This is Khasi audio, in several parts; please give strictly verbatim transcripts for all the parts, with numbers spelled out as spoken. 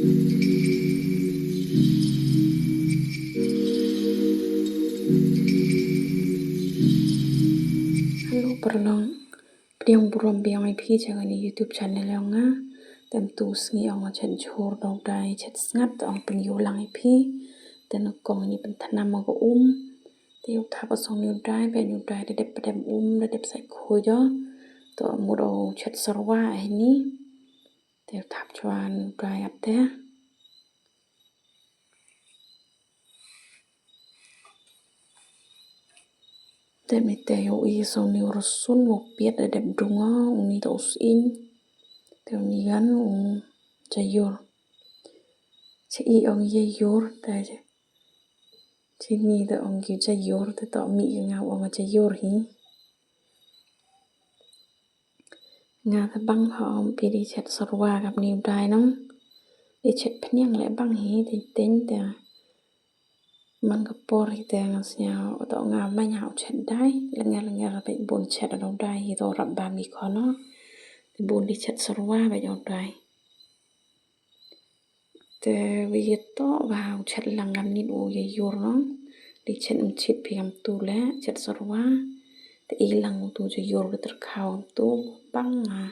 Hello paralok. Pdiang burom biang ïa phi sha kane ka YouTube channel jong nga. Te mynta u sngi ong nga shet jhur da u dai shet sngat, te ong pynïoh lang ïa phi. Te nyngkong ngi pynthnam ka um. Te u thap ha song une u dai, bad une u dai da dep pdem um, da dep sait khuid. Te mut u shet syrwa hangne. Te u thap shuwa une u dai ap te. Te mynta ïohi song une u rsun u piat da dep dung, une te u sying. Te une ngan u jaiur. Shi ong jaiur te. Shini te ong ki jaiur te, to mih ka nga ong jaiur hi. Nga te bang ha ong phi dei shet syrwa kane u dai nong. Dei shet phniang leh bang hi, dei teng te. Man ka por hi te nga sngew to nga maiñ ha u shet dai, lyngngoh lyngngoh bad bun shet ha u dai hi to rap bam ki khun noh. Te bun dei shet syrwa bad u dai. Te wei ïa to ba u shet lang kane u jaiur nong. Dei shet mynta phi kam tu leh shet syrwa. Te i lang utu jaiur ka tyrkhaw kam tu bang ha.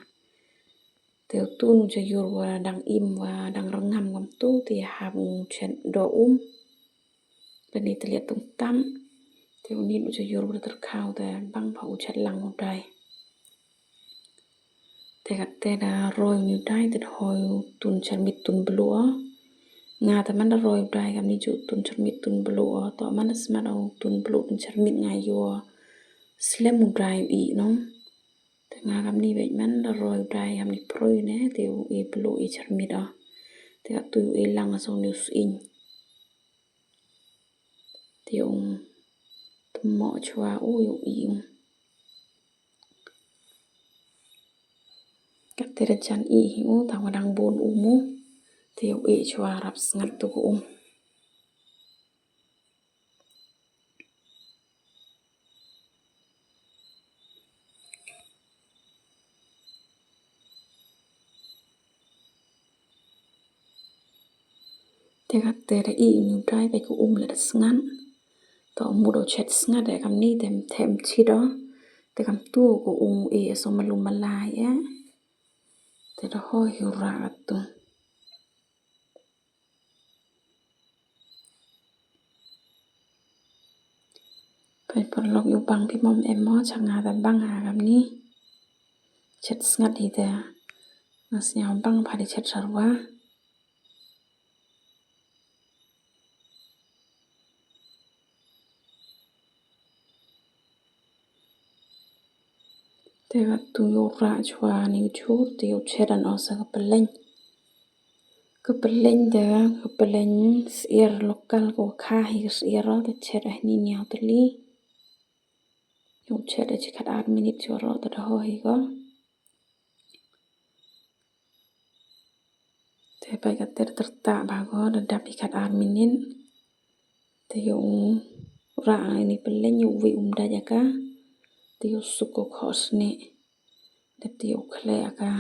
Te utu u jaiur wa dang im wa dang rngam kam tu te hap u shet doh um. Lane te liat tungtam. Te une u jaiur wa tyrkhaw te bang ba u shet lang u dai. Te katte da roi une u dai te da hoi u tun syrmit tun bluh. Nga te man da roi u dai kane ju tun syrmit tun bluh, to man da smat u tun bluh tun syrmit nga ïoh slem u dai u i nong. Te nga kane bad man da roi u dai kane proi ne te u i bluh i syrmit. Te katu u i lang song une u sying. Te u tymmoh shuwa u ïohi u. Katte da jan i hi u tang wa dang bun um u. Te u i shuwa rap sngat tu u um. Te katte da i une u dai bad ka um leh da sngat. To mut u shet sngat da kane te them chit o. Te kam tu ka um i song malu malai e. Te da hoi hi u rah katu. Peit paralok ïoh bang phi mo em mo, sha nga da bang ha kane. Shet sngat hi te. Nga sngew bang ba dei shet syrwa. Te katu ïoh rah shuwa une u jhur te ïoh shet noh sa ka pylleiñ. Ka pylleiñ te ka pylleiñ syiar local ko kha hi ka syiar te shet ahne ñiaw tylli. Ïoh shet da chi khat ar minit shuwa rah te da hoi hi ko. Te peit katte da tyrtah ba ko da dap hi khat ar minit. Te ïoh rah ine pylleiñ ïoh wei um da jaka. Te ïoh suk ko khoh snieh. Dep te ïoh khleh ka.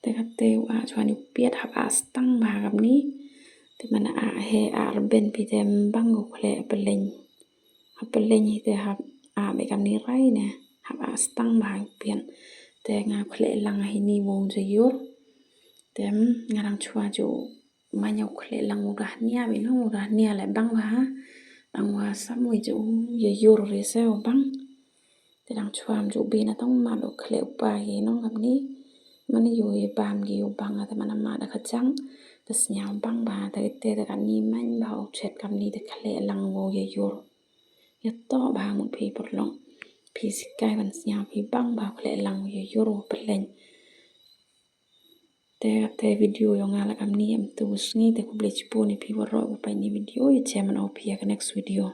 Te katte u ah shuwa une u piat hap ah stang ba kane. Te man ah he ah rben phi te bang ko khleh pylleiñ. Ha pylleiñ hi te hap ah bad kane rai ne hap ah stang ba u piat. Te nga khleh lang hini wa u jaiur. Te nga dang shuwa ju maiñ u khleh lang u da hnia bad nong u da hnia leh bang ba ha. Dang wa sam wi ju jaiur re se u bang. Te dang shuwa ju bi na tong mad u khleh u pa hi nong kane. Man ïoh i bam ki u bang te man mad da ka jang. Te sngew bang ba te te te kane maiñ ba u shet kane te khleh lang wa u jaiur. Ïa to ba mut phi paralok. Phi sikai ban sngew phi bang ba u khleh lang wa u jaiur wa pylleiñ. Te te video yong nga la kane em tu sngi te khublei chibun ïa phi waroh u peit ine video ïa chem ano phi ïa ka next video.